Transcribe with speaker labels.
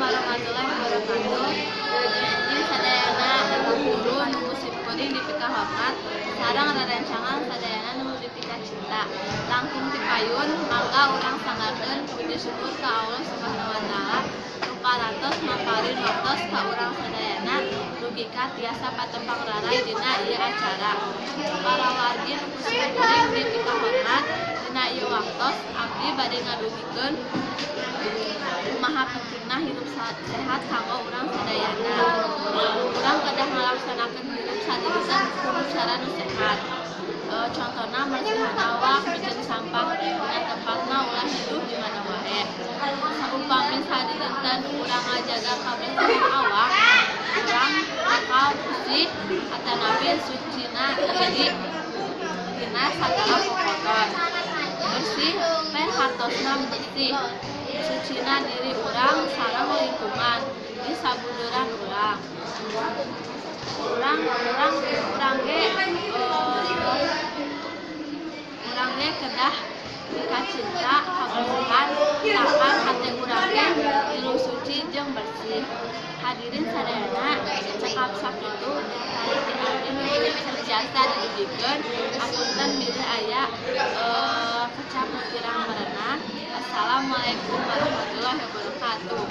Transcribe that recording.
Speaker 1: Warahmatullahi wabarakatuh. Wilujeng enjing sadayana, Ibu guru nu ku simkuring dipikahormat sareng rerencangan sadayana nu dipikacinta. Langkung ti payun, mangga urang sanggakeun puji syukur ka Allah Subhanahu wa Taala nu parantos maparin waktos ka urang sadayana dugi ka tiasa patepang raray dina ieu acara. Para wargi nu ku simkuring dipikahormat, dina ieu waktos abdi bade ngadugikeun kumaha pentingna hirup sehat kanggo urang sadayana. Urang kedah ngalaksanakeun hirup sadinten kudu cara nu sehat. Contona mersihan awak, miceun sampah dina tempatna, ulah hidup di mana wae. Saupami sadinten urang ngajaga kabersihan awak, urang bakal bersih atanapi sucina diri tina sagala kokotor. Bersih teh hartosna bersih, sucina diri urang sareng lingkungan di sabuduran urang. Urang ge kedah mikacinta kabersihan sangkan hate urang ge milu suci jeung bersih. Hadirin sadayana, cekap sakitu ti abdi nu tiasa didugikeun. Hapunten bilih aya kecap nu kirang merenah. Assalamualaikum warahmatullahi wabarakatuh.